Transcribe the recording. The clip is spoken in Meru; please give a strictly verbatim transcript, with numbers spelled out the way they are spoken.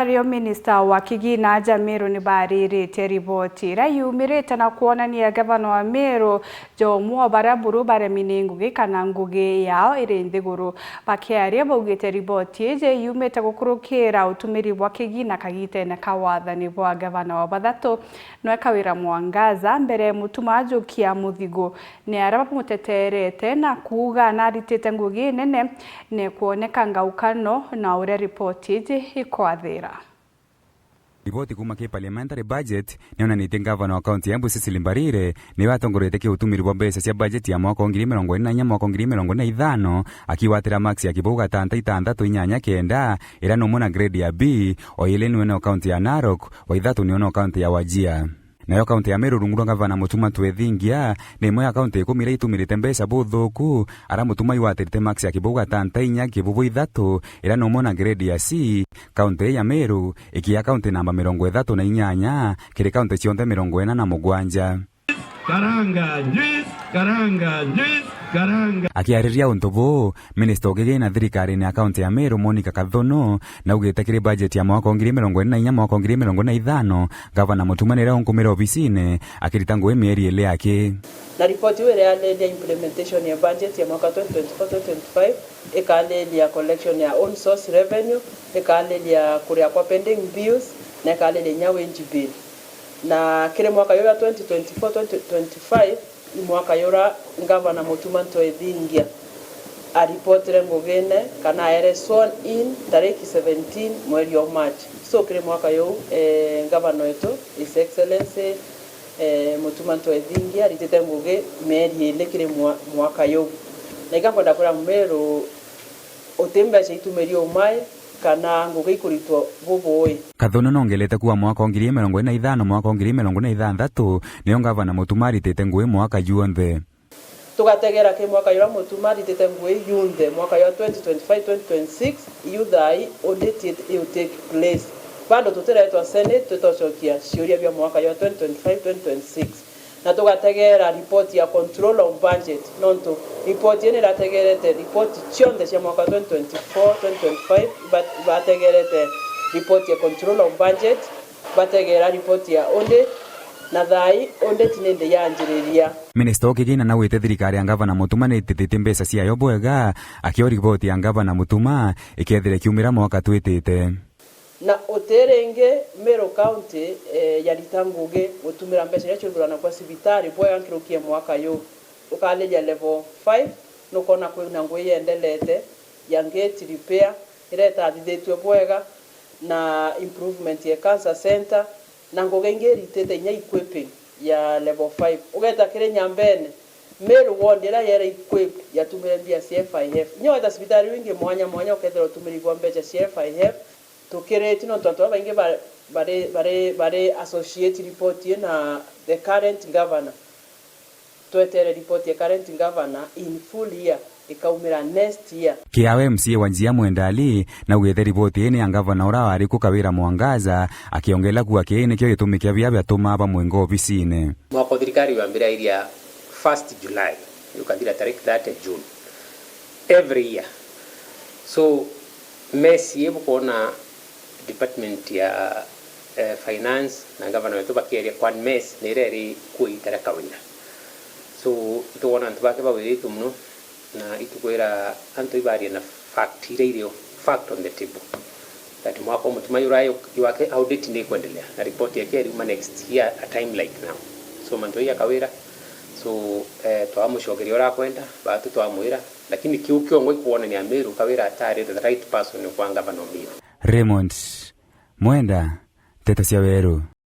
Ario minista wa kigina aja Meru ni bariritie riboti iria yumirite na kwonania gavana wa Meru, Joe Muhorania, baria buru baremi ni ngugi kana ngugi yao iri nthiguru. Bakiaria baugite riboti iji yumite gukurukira utumiri bwa kigina kagitene ka wathani bwa gavana wa bathatu, nwe Kawira Mwangaza, mbere Mutuma ajukia muthigu ni aria bamuteterete na kuuga naritite ngugi nene, ni kwoneka ngaukano na uria riboti iji ikwathira. Riboti kuuma ki Parliamentary Budget nionanitie ngavana wa kaunti ya Embu Cecily Mbarire niwe atongoretie ki utumiri bwa mbeca cia bajeti ya mwaka wa ngiri mirongo iri na inya mwaka wa ngiri mirongo iri na ithano, akiwatira maksi ya kibuu gatanta itantatu inyanya kenda, iria ni umwe na grade ya B, o ili niwe no kaunti ya Narok, wa ithatu niwe no kaunti ya Wajir. Nayo kaunti ya Meru rungu rwa gavana Mutuma Twethingia ni imwe ya kaunti ikumi iria itumirite mbeca buthuku, aria Mutuma iwatirite maksi ya kibuu gatanta inya kibuu ithatu, iria ni umwe na grade ya C. Kaunti ya Meru ikia kaunti namba mirongo ithatu na inyanya kiri kaunti cionthe mirongo ina na mugwanja. Karanga, juice, karanga, juice, karanga. Akiariria untu buu, minista wa kigina thirikarine ya kaunti ya Meru, Monica Kathunu, naugite kiri bajeti ya mwaka wa ngiri mirongo iri na inya mwaka wa ngiri mirongo iri na ithano, gavana Mutuma niria unkumire obisine akirita ngugi mieri ili aki. Na ripoti iu iriariria implementation ya budget ya mwaka twenty twenty-four twenty twenty-five, ikariria collection ya own source revenue, ikariria kuria kwa pending bills, na ikariria inya wage bill. Na kiri mwaka uyu wa twenty twenty-four twenty twenty-five, i mwaka uria ngavana Mutuma Twethingia aripotire ngugine kana aere sworn in tariki seventeen mweri o March. So kiri mwaka uyu, eh, ngavana wetu, His Excellency, eh, Mutuma Twethingia aritite ngugi mieri ili kiri mwa-, mwaka uyu. Na iga nkwenda kwira Mumeru, uti mbeca itumiri umai kana ngugi ikuritwa bubui. Kathunu nongelete kuwa mwaka wa ngiri mirongo iri na ithano, mwaka wa ngiri mirongo iri na ithanthatu, niyo ngavana Mutuma aritite ngugi mwaka juonthe. Tugategera ki mwaka uria Mutuma aritite ngugi yunthe, mwaka ya twenty twenty-five twenty twenty-six, iu thaai audit it-, iu take place. Bado tutiretwa Senate, tutocokia ciuria bia mwaka ya twenty twenty-five twenty twenty-six. Na tugategeera ripoti ya control of budget, nontu ripoti ii nirategeerete ripoti cionthe cia mwaka twenty twenty-four twenty twenty-five, iba-, ibategeerete ripoti ya control of budget, bategeera ripoti ya audit, na thaai audit nindi yanjiriria. Minista wa kigina naugite thirikari ya ngavana Mutuma niitithitie mbeca ciayo bwega, akio ripoti ya ngavana Mutuma ikethira ikiumira mwaka twitite. Na uti ringi Meru County, eh, yarita ngugi gutumira mbeca iria ciuthuranagua cibitari bwega nkuruki ya mwaka uyu. Ukariria level five, nukwona kwina ngugi yendelete ya gate repair iria itathithitue bwega, na improvement ya cancer center, na ngugi ingi iritite inya equipping ya level five. Ugeta kiri Nyambene, Meru ward iria yere equipped yatumire mbia cia F I F. Inya weta cibitari iu ingi mwanya mwanya ukethira utumiri bwa mbeca cia F I F, tukiriti nontu antu babaingi ba-, bari, bari, bari associate report ii na the current governor. Twetere report ya current governor in full year, ikaumira next year. Kiawe M C A wa Njia Mwenda Ali naugite report ii ni ya governor uria wari ku Kawira Mwangaza, akiongela kuwa kii nikio gitumi kia bia biatuma bamwinga obisine. Mwaka wa thirikari wambirairia first July, ukathira tariki thirty June. Every year. So, mess ii bukwona department ya, eh, finance na governor wetu bakieria kwa mess ni iria iri kuo ita ria Kawira. So, itugwona antu bake bawiritwe muno, na itukwira antu ibarie na fact iria irio, fact on the table. That mwaka umwe tu mai ura yo, yo wake audit ni ikwendelea, na report yake iriuma next year a time like now. So mantu ya Kawira, so, eh, twamucokeria ura akwenda, batu twamwira, lakini kiu kiongo ikwonania Meru Kawira atari the right person kwa governor Meru. Raymond Mwenda, Nteto cia Weru.